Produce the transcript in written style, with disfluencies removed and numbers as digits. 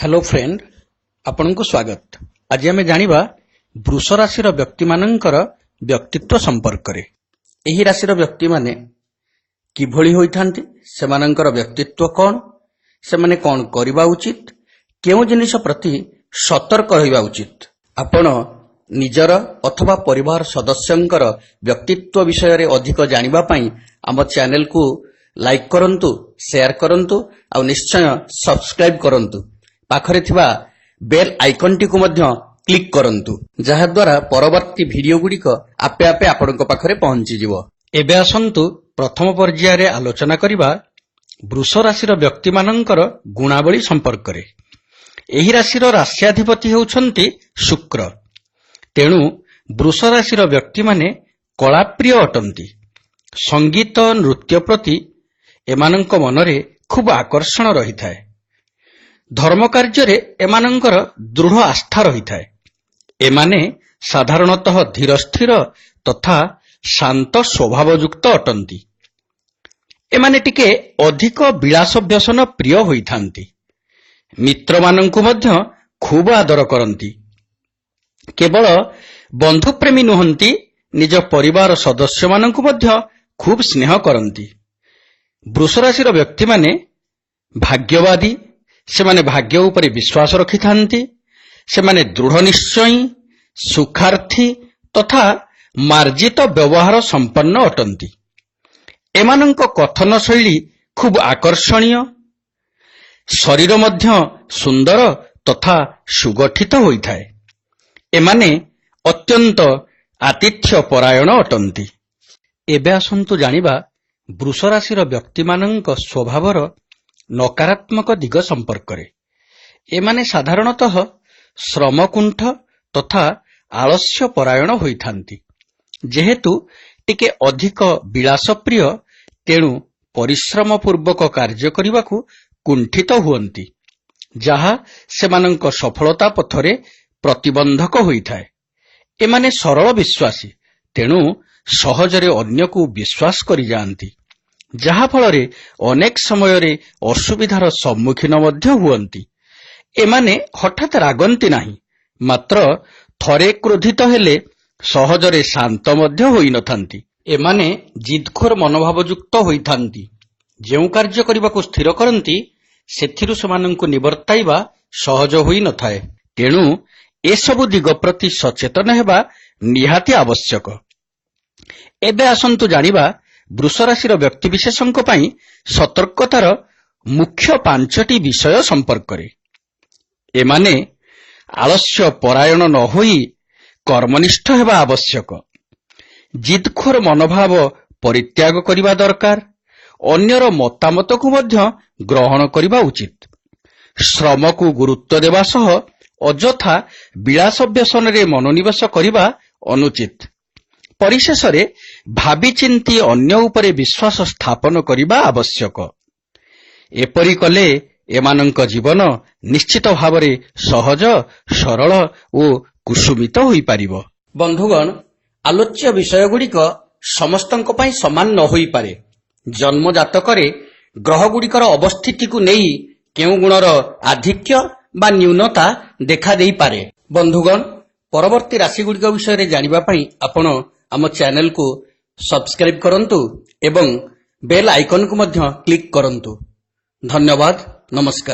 Hello friend, ଆପଣଙ୍କୁ ସ୍ୱାଗତ। ଆଜି ଆମେ ଜାଣିବା ବୃଷ ରାଶିର ବ୍ୟକ୍ତିମାନଙ୍କର ବ୍ୟକ୍ତିତ୍ୱ ସମ୍ପର୍କରେ। ଏହି ରାଶିର ବ୍ୟକ୍ତିମାନେ କିଭଳି ହୋଇଥାନ୍ତି, ସେମାନଙ୍କର ବ୍ୟକ୍ତିତ୍ୱ କ'ଣ, ସେମାନେ କ'ଣ କରିବା ଉଚିତ, କେଉଁ ଜିନିଷ ପ୍ରତି ସତର୍କ ରହିବା ଉଚିତ। ଆପଣ ନିଜର ଅଥବା ପରିବାର ସଦସ୍ୟଙ୍କର ବ୍ୟକ୍ତିତ୍ୱ ବିଷୟରେ ଅଧିକ ଜାଣିବା ପାଇଁ ଆମ ଚ୍ୟାନେଲକୁ ଲାଇକ୍ କରନ୍ତୁ, ସେୟାର କରନ୍ତୁ ଆଉ ନିଶ୍ଚୟ ସବସ୍କ୍ରାଇବ୍ କରନ୍ତୁ। ପାଖରେ ଥିବା ବେଲ୍ ଆଇକନ୍ଟିକୁ ମଧ୍ୟ କ୍ଲିକ୍ କରନ୍ତୁ, ଯାହାଦ୍ୱାରା ପରବର୍ତ୍ତୀ ଭିଡିଓ ଗୁଡ଼ିକ ଆପେ ଆପେ ଆପଣଙ୍କ ପାଖରେ ପହଞ୍ଚିଯିବ। ଏବେ ଆସନ୍ତୁ ପ୍ରଥମ ପର୍ଯ୍ୟାୟରେ ଆଲୋଚନା କରିବା ବୃଷ ରାଶିର ବ୍ୟକ୍ତିମାନଙ୍କର ଗୁଣାବଳୀ ସମ୍ପର୍କରେ। ଏହି ରାଶିର ରାଶ୍ୟାଧିପତି ହେଉଛନ୍ତି ଶୁକ୍ର। ତେଣୁ ବୃଷ ରାଶିର ବ୍ୟକ୍ତିମାନେ କଳାପ୍ରିୟ ଅଟନ୍ତି। ସଙ୍ଗୀତ, ନୃତ୍ୟ ପ୍ରତି ଏମାନଙ୍କ ମନରେ ଖୁବ୍ ଆକର୍ଷଣ ରହିଥାଏ। ଧର୍ମ କାର୍ଯ୍ୟରେ ଏମାନଙ୍କର ଦୃଢ଼ ଆସ୍ଥା ରହିଥାଏ। ଏମାନେ ସାଧାରଣତଃ ଧୀରସ୍ଥିର ତଥା ଶାନ୍ତ ସ୍ୱଭାବଯୁକ୍ତ ଅଟନ୍ତି। ଏମାନେ ଟିକେ ଅଧିକ ବିଳାସ ବ୍ୟସନ ପ୍ରିୟ ହୋଇଥାନ୍ତି। ମିତ୍ରମାନଙ୍କୁ ମଧ୍ୟ ଖୁବ୍ ଆଦର କରନ୍ତି। କେବଳ ବନ୍ଧୁପ୍ରେମୀ ନୁହନ୍ତି, ନିଜ ପରିବାର ସଦସ୍ୟମାନଙ୍କୁ ମଧ୍ୟ ଖୁବ୍ ସ୍ନେହ କରନ୍ତି। ବୃଷ ରାଶିର ବ୍ୟକ୍ତିମାନେ ଭାଗ୍ୟବାଦୀ। ସେମାନେ ଭାଗ୍ୟ ଉପରେ ବିଶ୍ୱାସ ରଖିଥାନ୍ତି। ସେମାନେ ଦୃଢ଼ ନିଶ୍ଚୟୀ, ସୁଖାର୍ଥୀ ତଥା ମାର୍ଜିତ ବ୍ୟବହାର ସମ୍ପନ୍ନ ଅଟନ୍ତି। ଏମାନଙ୍କ କଥନ ଶୈଳୀ ଖୁବ୍ ଆକର୍ଷଣୀୟ। ଶରୀର ମଧ୍ୟ ସୁନ୍ଦର ତଥା ସୁଗଠିତ ହୋଇଥାଏ। ଏମାନେ ଅତ୍ୟନ୍ତ ଆତିଥ୍ୟ ପରାୟଣ ଅଟନ୍ତି। ଏବେ ଆସନ୍ତୁ ଜାଣିବା ବୃଷ ରାଶିର ବ୍ୟକ୍ତିମାନଙ୍କ ସ୍ୱଭାବର ନକାରାତ୍ମକ ଦିଗ ସମ୍ପର୍କରେ। ଏମାନେ ସାଧାରଣତଃ ଶ୍ରମକୁଣ୍ଠ ତଥା ଆଳସ୍ୟ ପରାୟଣ ହୋଇଥାନ୍ତି। ଯେହେତୁ ଟିକେ ଅଧିକ ବିଳାସପ୍ରିୟ, ତେଣୁ ପରିଶ୍ରମ ପୂର୍ବକ କାର୍ଯ୍ୟ କରିବାକୁ କୁଣ୍ଠିତ ହୁଅନ୍ତି, ଯାହା ସେମାନଙ୍କ ସଫଳତା ପଥରେ ପ୍ରତିବନ୍ଧକ ହୋଇଥାଏ। ଏମାନେ ସରଳ ବିଶ୍ୱାସୀ, ତେଣୁ ସହଜରେ ଅନ୍ୟକୁ ବିଶ୍ୱାସ କରିଯାଆନ୍ତି, ଯାହା ଫଳରେ ଅନେକ ସମୟରେ ଅସୁବିଧାର ସମ୍ମୁଖୀନ ମଧ୍ୟ ହୁଅନ୍ତି। ଏମାନେ ହଠାତ୍ ରାଗନ୍ତି ନାହିଁ, ମାତ୍ର ଥରେ କ୍ରୋଧିତ ହେଲେ ସହଜରେ ଶାନ୍ତ ମଧ୍ୟ ହୋଇନଥାନ୍ତି। ଏମାନେ ଜିଦଖୋର ମନୋଭାବଯୁକ୍ତ ହୋଇଥାନ୍ତି। ଯେଉଁ କାର୍ଯ୍ୟ କରିବାକୁ ସ୍ଥିର କରନ୍ତି, ସେଥିରୁ ସେମାନଙ୍କୁ ନିବର୍ତ୍ତାଇବା ସହଜ ହୋଇନଥାଏ। ତେଣୁ ଏସବୁ ଦିଗ ପ୍ରତି ସଚେତନ ହେବା ନିହାତି ଆବଶ୍ୟକ। ଏବେ ଆସନ୍ତୁ ଜାଣିବା ବୃଷ ରାଶିର ବ୍ୟକ୍ତିବିଶେଷଙ୍କ ପାଇଁ ସତର୍କତାର ମୁଖ୍ୟ ପାଞ୍ଚଟି ବିଷୟ ସମ୍ପର୍କରେ। ଏମାନେ ଆଳସ୍ୟ ପରାୟଣ ନ ହୋଇ କର୍ମନିଷ୍ଠ ହେବା ଆବଶ୍ୟକ। ଜିଦଖୋର ମନୋଭାବ ପରିତ୍ୟାଗ କରିବା ଦରକାର। ଅନ୍ୟର ମତାମତକୁ ମଧ୍ୟ ଗ୍ରହଣ କରିବା ଉଚିତ। ଶ୍ରମକୁ ଗୁରୁତ୍ୱ ଦେବା ସହ ଅଯଥା ବିଳାସ ବ୍ୟସନରେ ମନୋନିବେଶ କରିବା ଅନୁଚିତ। ପରିଶେଷରେ ଭାବିଚିନ୍ତି ଅନ୍ୟ ଉପରେ ବିଶ୍ୱାସ ସ୍ଥାପନ କରିବା ଆବଶ୍ୟକ। ଏପରି କଲେ ଏମାନଙ୍କ ଜୀବନ ନିଶ୍ଚିତ ଭାବରେ ସହଜ, ସରଳ ଓ କୁସୁମିତ ହୋଇପାରିବ। ବନ୍ଧୁଗଣ, ଆଲୋଚ୍ୟ ବିଷୟଗୁଡ଼ିକ ସମସ୍ତଙ୍କ ପାଇଁ ସମାନ ନ ହୋଇପାରେ। ଜନ୍ମ ଜାତକରେ ଗ୍ରହଗୁଡ଼ିକର ଅବସ୍ଥିତିକୁ ନେଇ କେଉଁ ଗୁଣର ଆଧିକ୍ୟ ବା ନ୍ୟୁନତା ଦେଖା ଦେଇପାରେ। ବନ୍ଧୁଗଣ, ପରବର୍ତ୍ତୀ ରାଶିଗୁଡ଼ିକ ବିଷୟରେ ଜାଣିବା ପାଇଁ ଆପଣ ଆମ ଚ୍ୟାନେଲକୁ ସବସ୍କ୍ରାଇବ କରନ୍ତୁ ଏବଂ ବେଲ୍ ଆଇକନକୁ ମଧ୍ୟ କ୍ଲିକ୍ କରନ୍ତୁ। ଧନ୍ୟବାଦ, ନମସ୍କାର।